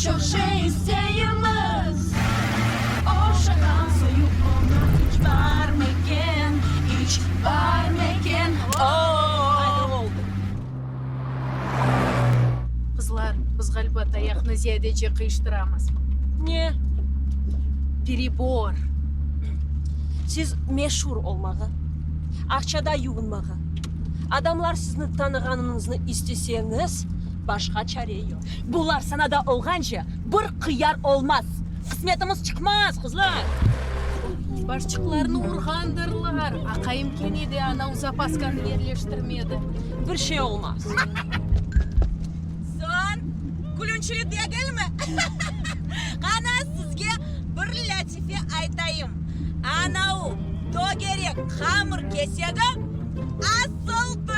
Çoq şey isteymiz. Oşağan soyu oña iç barmeken, iç barmeken, o. Qızlar, biz ğaliba tayaqnı ziyadece qıyıştıramız. Ne? Perebor. Siz meşur olmağa, aqçada yuvunmağa, adamlar sizni tanığanıñıznı isteseñiz, başqa çare yoq. Bular sanada olğance bir qıyar olmaz. Qısmetimiz çıqmaz, qızlar. Başçıqlarnı urğandırlar. Aqayım kene de anau zapaskanı yerleştirmedi. Bir şey olmaz. Soñ, külünçli degilmi? Qana, sizge bir lâtife aytayım. Anau tögerek hamır kesegi asıldı.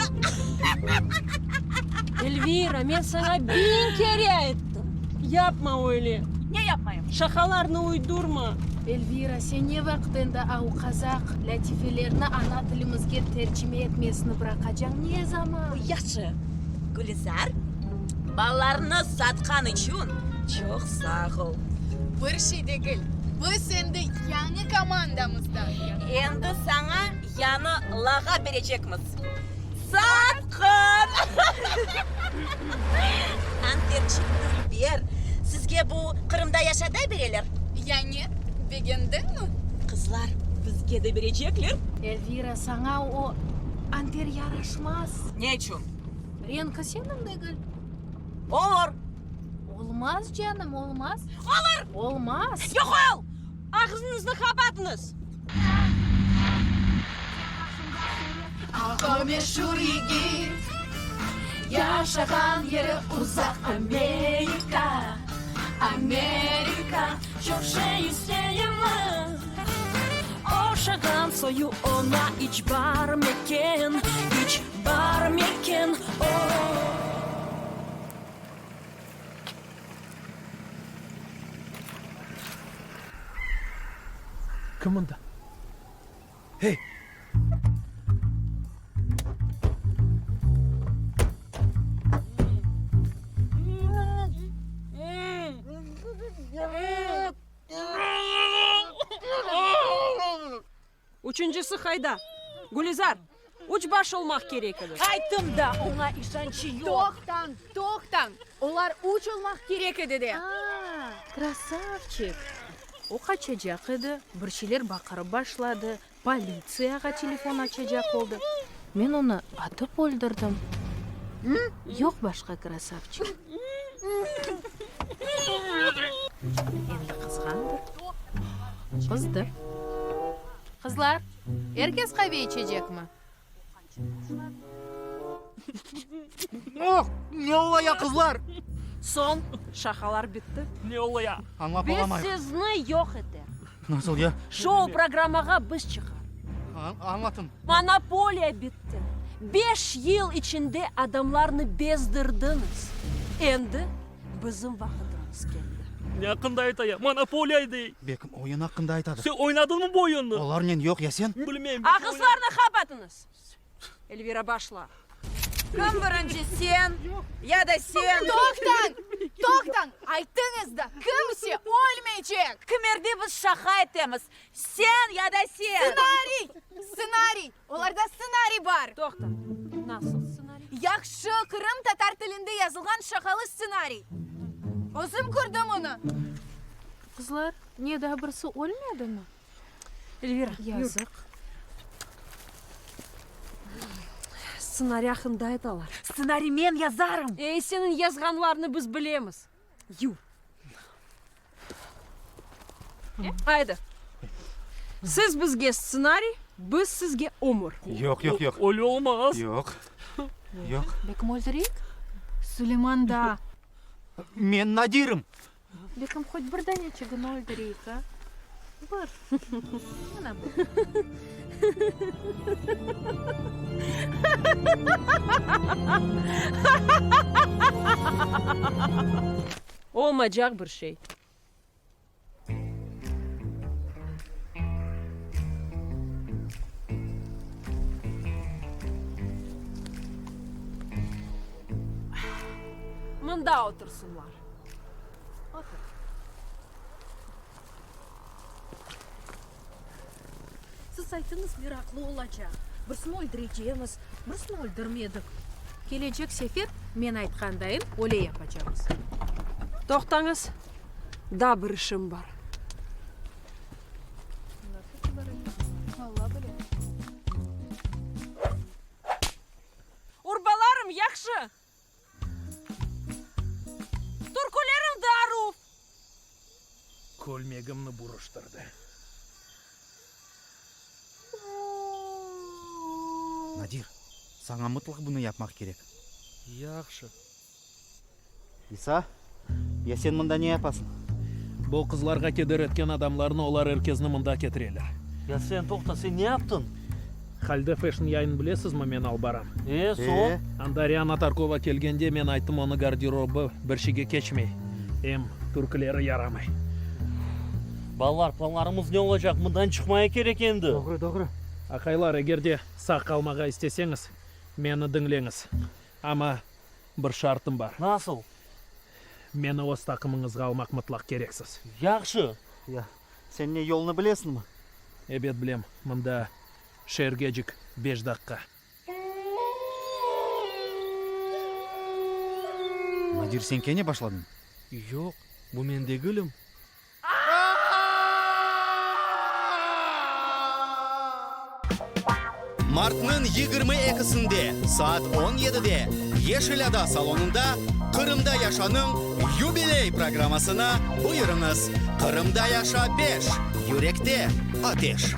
Elvira, men saña biñ kere ayttım, yapma öyle. Ne yapmayım? Şaqalarnı uydurma. Elvira, sen ne vaqıt endi au qazaq lâtifelerni ana tilimizge tercime etmesini bıraqacañ? Ne zaman? Yahşı, Gülizar, balalarnı satqan içün çoq sağ ol. Bir şey degil, biz endi yañı komandamızda. Endi saña yañı lağap berecekmiz, Satqın! Anterçik Dülber, sizge bu Qırımda yaşaday bereler? Ya ne, begendiñmi? Qızlar, bizge de berecekler. Elvira, saña o anter yaraşmaz. Ne içün? Renki seniñ degil. Olur. Olmaz, canım, olmaz. Olur! Olmaz. Yoq ol! Ağzıñıznı qapatıñız! O meşur yigit, yaşağan yeri uzaq Amerika, Amerika, çoq şey isteymiz. Oşağan soyu oña iç barmeken, iç barmeken, o. Kim mında? Hey! Üçüncisi qayda? Gülizar, üç baş olmaq kerek edi. Ayttım da, oña işançı yoq. Toqtañ, toqtañ! Olar üç olmaq kerek edi de. A, krasavçik! O qaçacaq edi, bir şeyler baqırıp başladı, politsiyağa telefon açacaq oldı. Men onı atıp öldürdim. Yoq başqa krasavçik. Endi qızğandır. Qızdı. Qızlar, er kes qave içecekmi? Oh, ne ola ya, qızlar? Soñ, şaqalar bitti. Ne ola ya? Añlap Biz olamayıq. sizni yoq eter. Nasıl ya? Şou-programmağa biz çıqar. Añlatın. Monopoliya bitti. Beş yıl içinde adamlarnı bezdirdiñiz. Endi bizim vaqıtımız keldi. Ne aqqında ayta ya? Monopoliya dey. Belkim oyun aqqında aytadır. Sen oynadıñmı bu oyunnı? Olarnen yoq, ya sen? Bilmeyim. Ağızlarnı qapatıñız! Elvira, başla. Kim birinci, sen ya da sen? Toqtañ! Toqtañ! Aytıñız da, kimse ölmeycek! Kimerde biz şaqa etemiz, sen ya da sen. Stsenariy! Stsenariy! Olarda stsenariy bar! Toqta, nasıl stsenariy? Yahşı, qırımtatar tilinde yazılğan şaqalı stsenariy. Özüm kördim onı. Qızlar, ne, daa birisi ölmedimi? Elvira, yür. Yazıq. Stsenariy aqqında aytalar. Stsenariy men yazarım. Ey, seniñ yazğanlarnı biz bilemiz. Yür. Aydı. Siz bizge stsenariy, biz sizge ömür. Yoq, yoq, yoq. Öyle olmaz. Yoq, yoq. Belkim öldüreyik? Suleyman da. Men Nadirim. Belkim hoç bir daneçigini öldüreyik, a? Bir. Mına bu. Olmaycaq bir şey. Mında otursınlar. Otur. Siz aytıñız, meraqlı olacaq. Birisini öldürecemiz, birisini öldürmedik. Kelecek sefer men aytqandayın öyle yapacamız. Toqtañız, daa bir işim bar. Urbalarım yahşı. Türkülerim de aruv. Kölmegimni buruştırdı. Nadir, saña mıtlaq bunı yapmaq kerek. Yahşı. İsa, ya sen mında ne yapasıñ? Bu qızlarğa keder etken adamlarnı olar er kezni mında ketireler. Ya sen, toqta, sen ne yaptıñ? Halde Fashion yayın bilesizmi, men alıp baram. E, soñ? Anda Riana Tarkova kelgende men ayttım onı garderobı bir şeyge keçmey, em türküleri yaramay. Balalar, planlarımız ne olacaq? Mından çıqmaya kerek endi. Doğru, doğru. Aqaylar, eger de sağ qalmağa isteseñiz, meni diñleñiz. Amma bir şartım bar. Nasıl? Meni öz taqımıñızğa almaq mıtlaq kereksiz. Yahşı. Ya, sen ne, yolnı bilesiñmi? Ebet bilem, mında şeergecik beş daqqa. Nadir, sen kene başladıñ? Yoq, bu men degilim. Martnıñ 22-sinde saat on yedide Yeşil ada salonında Qırımda yaşanıñ yubiley programmasına buyurıñız! Qırımda yaşa beş, yürekte ateş!